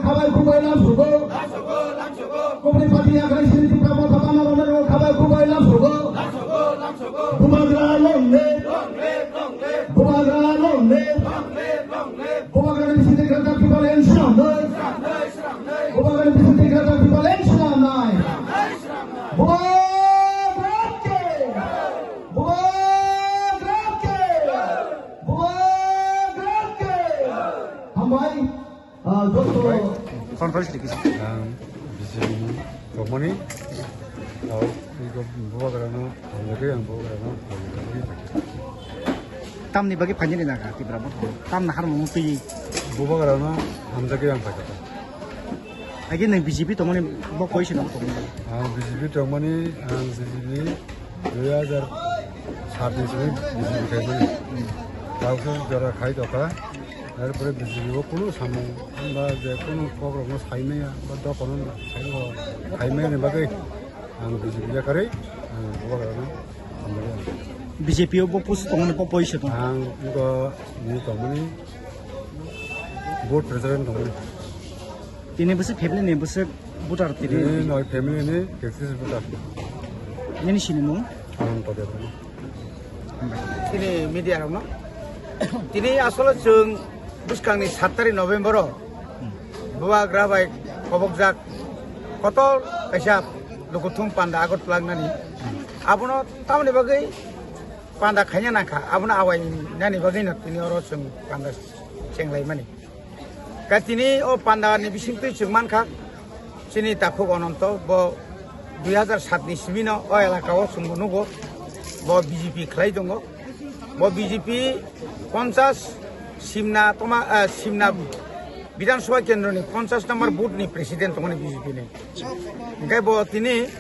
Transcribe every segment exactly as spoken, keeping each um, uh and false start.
Khabai khubai lam sugo. Kubri pati yakhai sini Tipra Motha bana bana ro khabai khubai lam sugo. Bubagra long live. Bubagra long live. Bubagra ni bising twi kwchak Tipra Land swnamnai. Bubagra ni bising twi kwchak Tipra Land swnamnai. Bubagra ke. Bubagra ke. Bubagra ke. Hambai. Ah, joto. Conference dikis. Ang B J P ni tongmani, ang bubagrano hamjagwi, ang bubagrano hamjagwi. Tamni bagwi phainani naga Tipra bo tamna harmung twi. Bubagrano hamjagwi ang phaikha. Agi nang B J P tongmani bo koi se nang tongmani. Ang B J P tongmani, ang B J P dui hajar sat ni simi B J P khaimani. Tausa jora khai tokha. Erpore B J P o kunu samung ba je kunu kok rokno saimaya ba dokono saimaya ni bagwi ang B J P yakarwi ang bubagrano hamjagwi. B J P o bo post tongmani bo poisa tong. Ang bo ni tongmani board president tongmani. Tini bwswk family ni bwswk voter tini. Tini noi family ni tektis voter. Nini sinimung? Ananto Debbarma. Tini media rokno. Tini asole chwng bwskangni sat tarik November o bubagra bai kobokjak kotor kaisa lukuthum panda agot twlangnani. Abono tamoni bagwi panda khaina nangkha, abono awai nani bagwi no tini oro chwng panda chenglaimani. Ka tini o panda ni bisingtwi chwng mankha, chini takhuk Ononto bo dui hajar sat ni simi no o elaka o chwng bo nugo, bo B J P khlai tongo, bo B J P ponchas Simna toma, ah, Simna Bidhan Sabha Kendro ni ponchas number booth ni president tongmani B J P ni. Hingke bo tini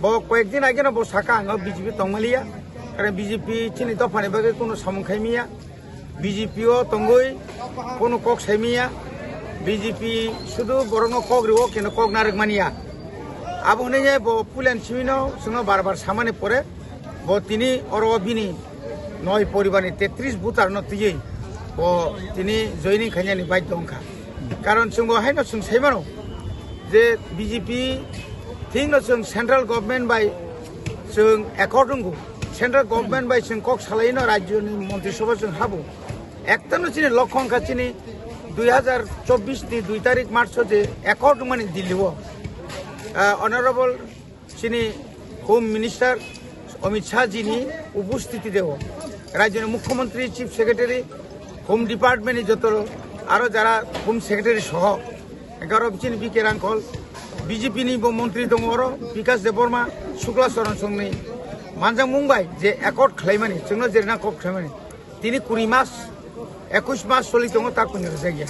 Bo koyek din age no bo saka ang o B J P tongmaliya, karon B J P chini dophani bagwi kunu samung khaimiya, B J P o tongwi kunu kok saimiya, B J P sudu borokno kok rio keno kok narwk maniya. Abo hwnwi bo pulen simino chwngno bar bar samani pore bo tini oro bini noi poribarni tetris butarno twiwi bo tini joining khainani baidhyo wngkha. Karon chwng bo haino chwng sai mano je B J P thikno chwng central government bai chwng accord wngo. Central government bai chwng kok salaino rajyoni montri sabha chwng habo. Ektano chini lokho wngkha chini dui hajar chobbish ni dui tarik March o je accord wngmani Delhi o. Ah, Honorable Chini Home Minister Amit Shah ji ni upostiti deo, rajyoni Mukhyamantri, Chief Secretary, Home Department ni joto aro jara Home Secretary soho, aro chini B K Rangkhol, B J P ni bo montri tongo oro, Bikash Debbarma, Shukla Charan Song ni manjakmung bai je accord khlaimani, chwngno jerna kok khlaimani. Tini kuri mas, ekush mas soli tongo, ta kuni rwjakya.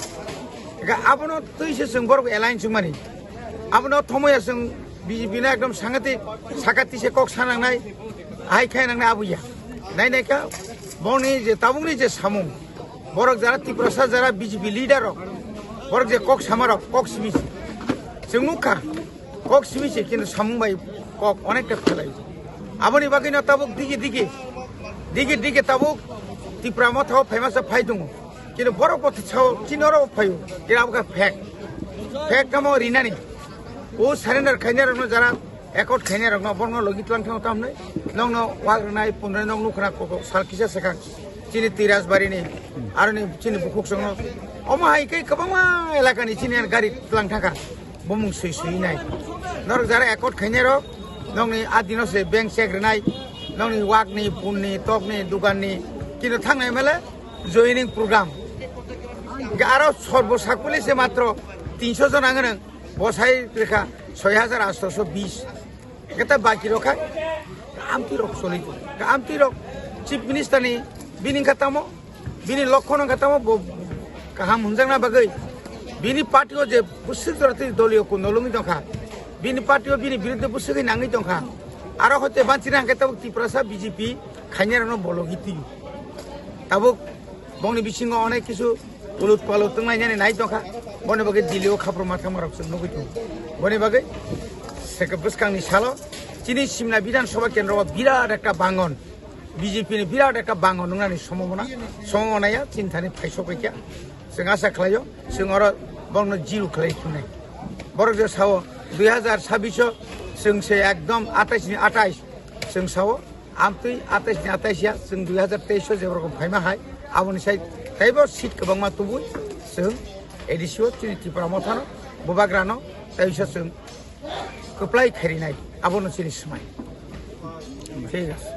Eka abono twi se chwng borok alliance wngmani. Abono thomoya chwng B J P no ekdom sangatik sakati se kok sanangnai, hai khainangnai abo ya. Nai nai kha boni je tabukni je samung, borok jara Tiprasa jara B J P leader rok, borok je kok sama rok, kok simi se. Chwng nukha, kok simi se, kintu samung bai kok onekta phelai. Aboni bagwi no tabuk digi digi, digi digi tabuk Tipra Motha o phaima sa phai tongo. Kintu borok bo sao chini oro bo phaio. Kira abo kha fake. Fake kamo rinani. O surrender khainai rokno jara accord khainai rokno borokno logi tlang thang tam nai. Nokno wak rwnai punrai nok nukra kok sal kisa sakang. Chini Tirasbari ni, aroni chini bukhuk songno. Omo hai khe kwbangma elaka ni chini gari tlang thangkha. Bumung sui sui nai. Norok jara accord khainai rok, nokni adino se bank check rwnai, nokni wakni, punni, tokni, dukanni, kino thangnai mele joining program. Hingke aro sorbo sakpuli se matro tinso jon ang nang, bosai rekha soi hajar asto so bis. Keta baki rok khai, amtwi rok soli, amtwi rok Chief Minister ni bini kha tamo, bini lokho no kha tamo bo kaham hunjakna bagwi, bini party o je bwswk jora twi doliyo kun nolungwi tongkha, bini party o bini biruddhe bwswkwi nangwi tongkha, aro hoite banchina hwnkhe tabuk Tiprasa B J P khainai rokno bologwi twi tabuk bongni bisingo onek kisu ulut palut tonglainani nai tongkha, boni bagwi Delhi o khapru mathangma rok chwng nugwi tongo, boni bagwi seke bwskangni salo chini Simna Bidhan Sabha Kendro o birat ekta bangon. B J P ni birat ekta bango nungnani somo mona, somo mona ya, chini thani phaisok khe kya. Chwng asa khlaio, chwng oro Borokno zero khlai thungnai. Borok je sao dui hazar sabbish o chwng se ekdom atais ni atais chwng sao. Amtwi atais ni atais ya chwng dui hazar teis o je borok phaima hai aboni sai taibo seat kwbangma tubui chwng A D C o chini Tipra Mothano bubagrano taiso chwng kwplai khairinai abono chini swmai. Thik ase.